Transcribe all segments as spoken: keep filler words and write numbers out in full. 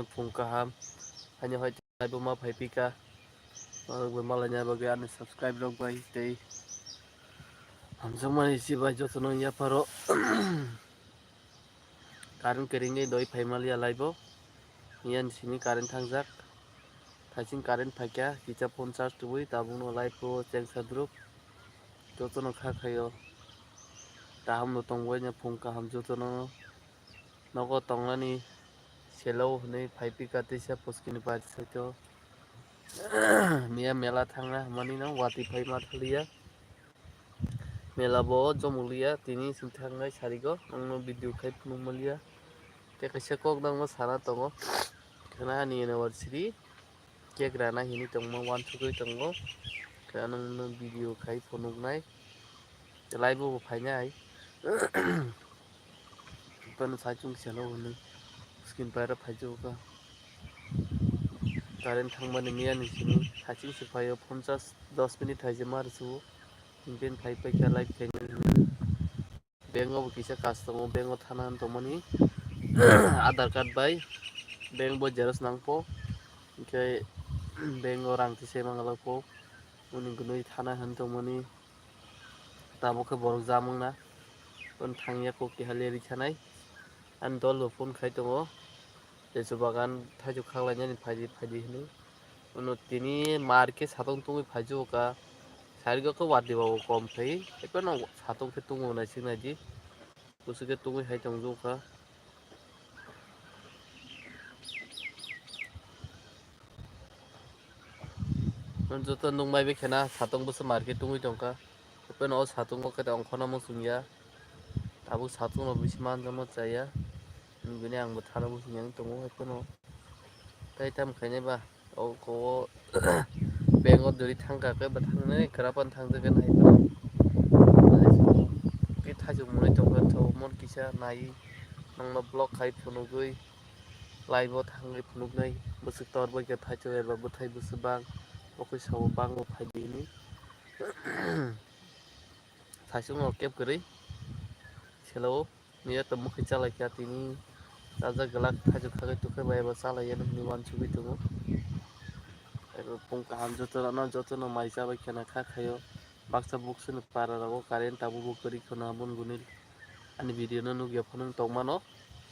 Phung kaham, haino hai tei bo ma phai pika. Norok bai malaina bagwi ani subscribe rok bai tei hamjakmani si bai jotono yapharo. Current kwrwngwi doi phai maliya live o. Yang simi current thangjak. Thaising current phaikha, kisa phone charge tubui, tabukno live o chengsa druk. Jotono kha khaio. Kaham no tongbai no phung kaham jotono. Nogo tongnani selo hwnwi phai pika teisa puskini bai saito. Miya mela thangna hwnmani no watwi phai ma thaliya. Mela bo jomoliya, tini sing thangnai sarigo, nongno video khai phunuk maliya. Tei kaisa kok nangma sana tongo, khwna ani anniversary cake rana hini tongma uansugwi tongo, khe nongno video khai phunuknai, live o bo phainai. Tei no saichung selo hwnwi screen paira phaijago ka. Current thangmani miya ni simi saichung se phaio, phone charge dos minute hai se mar su. Hingke phai paikha live khainani hwnwi. Bank o bo kisa kas tongo, bank o thana hwn tongmani. Aadhaar card bai bank bo xerox nangkho. Hingke bank o rang tisai mangalakho. Uni gunui thana hwn tongmani. Tabuk khe borok jamwng na. Tei thangya kok keha leri khanai. Ani dol bo phone khai tongo. Teso bagan thaichuk khaklainani phaidi phaidi hwnwi. Uno tini mar khe satung tungwi phaijuka. Sarigo khe watwi bago kom phai. Ephano satung khe tungo naisik naidi. Kusu khe tungwi hai tongjuka. Joto nukmai bai khena satung bwswk mar khe tungwi tongkha. Ephano o satungo khe ongkhorna muchungya. Tabuk satung no bisi manjama chaya. Bini ang bo thana muchungya wng tongo ephano. Tai tam khainai ba o ko bank o duri thangkha khe bwthangnai kwrapan thangjak khe nai. Tei thaichuk mwnwi tongkha tho mon kisa nai nangno block khai phunugwi live o thangwi phunuknai bwswk tor bai khe thaichuk eba bwthai bwswk bang o khe sao bango phaidi hinwi. Saichung no kep kwrwi selo. Miya to mukhi chalai kha tini. Chajak glak thaichuk khagwi tukhai bai abo chalai ya hinwi uansugwi tongo. Abo phung kaham joto rok no joto no mai chabai khena kha khaio. Baksa buksu ni para rogo current tabuk bo kwrwi kheno aboni guni. Ani video no nukya phano tongmano.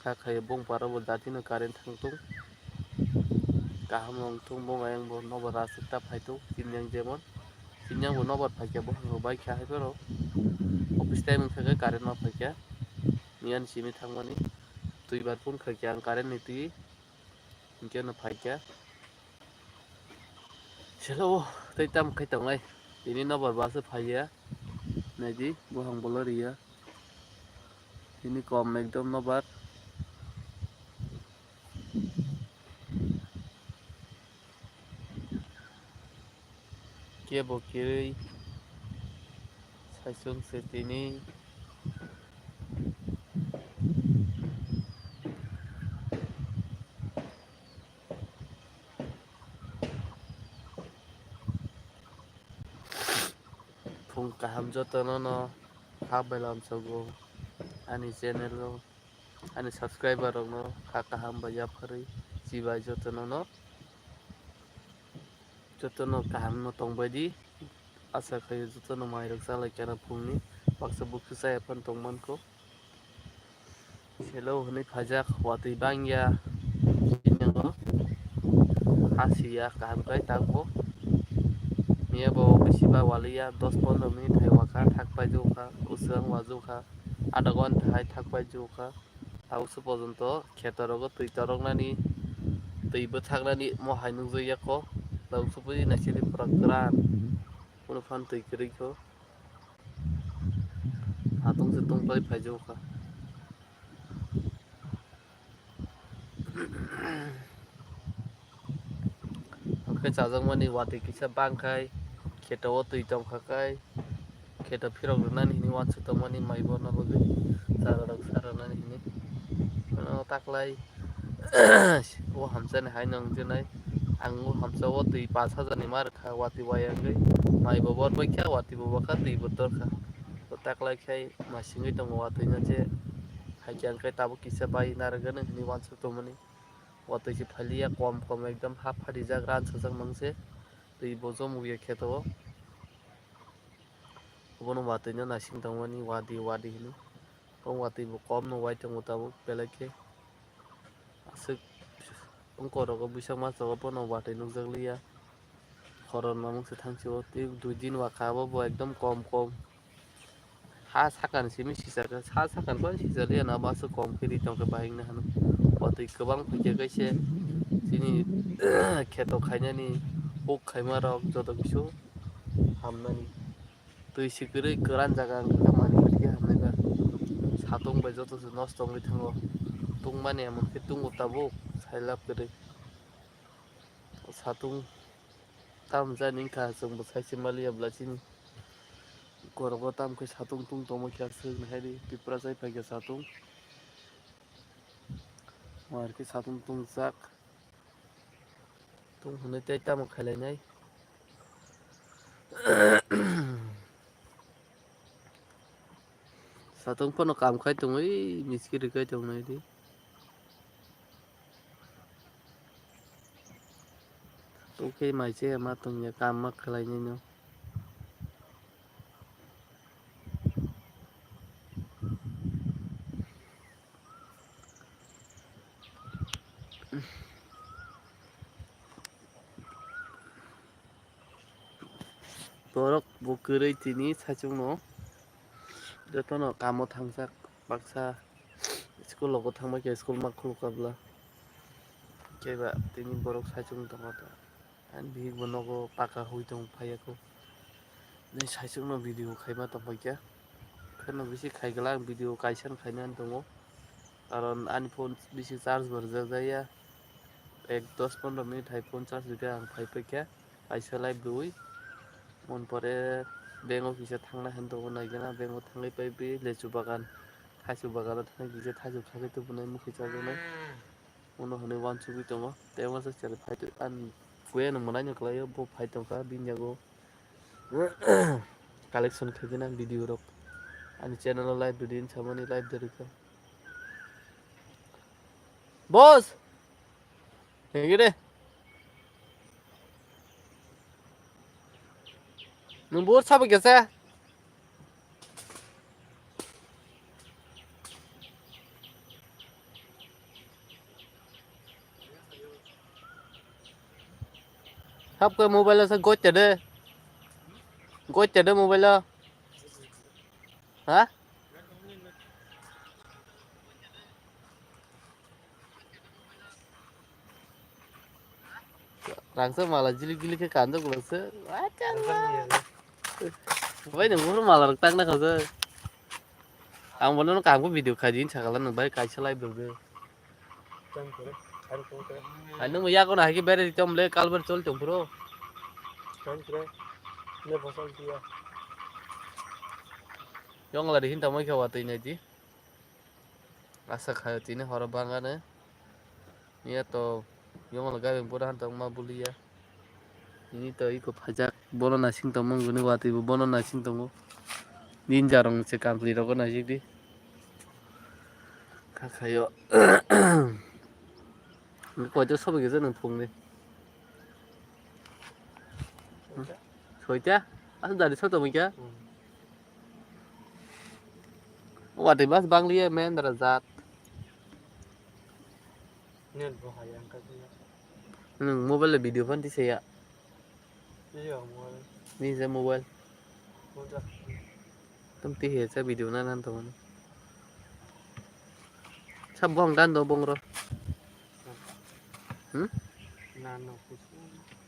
Kha khaio bung para bo dati no current thang tung. Kaham wng thung bung ayang bo nobar aswk ta phai tung. Chini yang jemon. Chini yang bo nobar phaikya bo hango bai kha hai phano. Office time wngkha khe current ma phaikya. Miyan simi thangmani twi bar phone khaikha ang current ni twi hinkhe no phaikha. Selo tei tam khai tongnai tini nobar bus phaiya naidi buphang bolo riya tini kom ekdom nobar. Kebo kirwi saichung se tini. Phung kaham jotono no kha bailam sogo ani channel o. Ani subscriber rokno kha kaham bai yapharwi chibai jotono no, jotono kaham no tongbai di. Asa khaio jotono mai rok chalai kha phungni baksa buksu chaya phano tongmankho. Selo hwnwi phaijak watwi bangya bini no hasiya kaham khai tangkho. Miya bo bisi ba waliya dos pondro minute hai wakha thak paijukha uswang wajukha adha ghonta hai thak paijukha. Tabuk se pojonto kheto rogo twi toroknani, twi bwthaknani mo hai nukjakya kho. Tabuk se buji naisili pura kwran. Ulo phan twi kwrwi kho. Satung se tungpai phaijakha. Hwnkhe chajakmani watwi kisa bangkhai, kheto o twi tongkha khai, kheto phirok rwnani hinwi uansuk tongmani mai borna bagwi chara rok sa rwnani hinwi. Ano taklai o hamsani hai nang jenai, ang o hamsa o twi pash hajar ni ma rwkha watwi waya wngwi, mai bo bor bai kha watwi bo bakha twi bo torkha. O taklai khai masingwi tongo watwi no je hai khe ang khe tabuk kisa bai narwkgani hinwi uansuk tongmani. Watwi se phailiya, kom kom ekdom ha phatijak, ran sajak nang se. Twi bo jomo ya kheto o. Obono watwi no naising tongmani, wadi wadi hino. O watwi bo kom no wai tongo tabuk belai khe. Aswk wngkorogo buisa masa o bono watwi nukjakliya. Khorang mamung se thangsi o tei dui din wakha abo bo ekdom kom kom. Ha sakani simi sijak, ha sakani bo sijak liya na, baso kom khe ri tongkhe bahai wngna hano. Watwi kwbang phaikhe kaisa chini kheto khainani, huk khaima rok joto kisu hamnani. Twi si kwrwi kwran jaga wngkha mani khe hamnai ba. Satung bai joto se nosto wngwi thango. Tungmani emon khe tungo tabuk sailab kwrwi. Satung tam jani wngkha, chwngbo sai se maliya bwla chini. Korogo tam khe satung tung tongma khe aswk nahai di, Tipra chai phaikha satung. Mo ar khe satung tungjak. Tung hwnwi tei tamo khailainai. Satung phano kam khai tongwi miski rwkhai tongnai di. Tokhe mai se ma tongya kam ma khlainai no. Borok bo kwrwi tini saichung no jotono kamo thangjak baksa school logo thangbai khe school ma khulukabla khe ba tini borok saichung tongo to. Ani bihik bo nogo paka hui tong phaiya kho. Nini saichung no video khaima tong paikha. Kheno bisi khaigwla ang video kaisa no khaina tongo. Karon ani phone bisi charge bo rwjak jaya. Ek dos pondro minute hai phone charge rwkha ang phai paikha. Kaisa live rwui. Mon pore bank o kisa thangna hin tongo naigena. Bank o thangwi paibi lechu bagan. Thaichu bagan o thangwi kisa thaichu khagwi tubunai mukhi chajaknai. Uno hwnwi uansugwi tongo. Tei uansuk chwrai phai tong-, ani phuya no mwnaino kwlaio, bo phai tongkha bini yago collection khaigwna video rok. Ani channel o live rwdi hinwi samani live da rwkha. Boss! Hengire? Nwng bo sabo kesa? Hap khe mobile o se gocha de. Gocha de mobile o. Ha? Rangsa mala jilik jilik khe kanjak lok se. Bai nang buru mala rok tang na kha se. Ang bono kaham khe video khai di sakala nang bai kaisa live rok de. Hai nang ya kono hai khe bere tom le kalbar chol tong phuro. Yong la de hin tamai khe watwi nai di. Asa khayo tini horo bangani. Iya to yongol gabeng pura han tongma buliya. Ini to iko phajak bono naising tongma wngkuni watwi bo bono naising tongo. Ninja rong se kampli rogo naisik di. Kha khayo. Koito sobo gese nang phungni. Soita? Asa dari soto mungkya? Watwi bas bangliya men dara jat. Net bo hai ang ka dia. Nwng mobile le video phan tisaya. Iya mobile. Ni je mobile. Mobile. Tum ti he cha video na nan to mani. Sa bong dan do bong ro. Hmm? Na no kusu.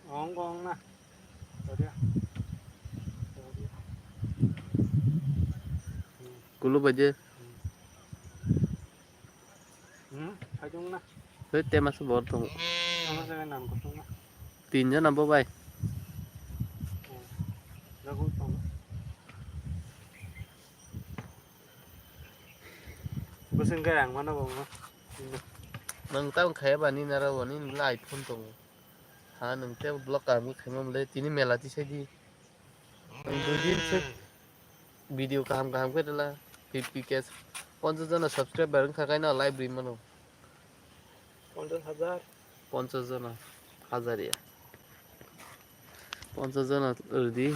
Ong ong na. Kulu baje. Hmm, hai dong na. Hei, tema se bor tongo. Sama jaga nam kosong na. Tin jona bo bai. Hmm. Jago tongo. Bosong kaya ang mana bo ma. Nang tang khaya bani nara bani lai phone tongo. Ha, nwng tei vlog kaham khe khaima mole, tini mela tisai di. Nwng dui din se video kaham kaham khe rwla, fifty K, ponchas jona subscriber wngkha khe no live rwi mano. পঞ্চাশ হাজার। পঞ্চাশ জনা, হাজারিয়া। পঞ্চাশ জনা রেডি।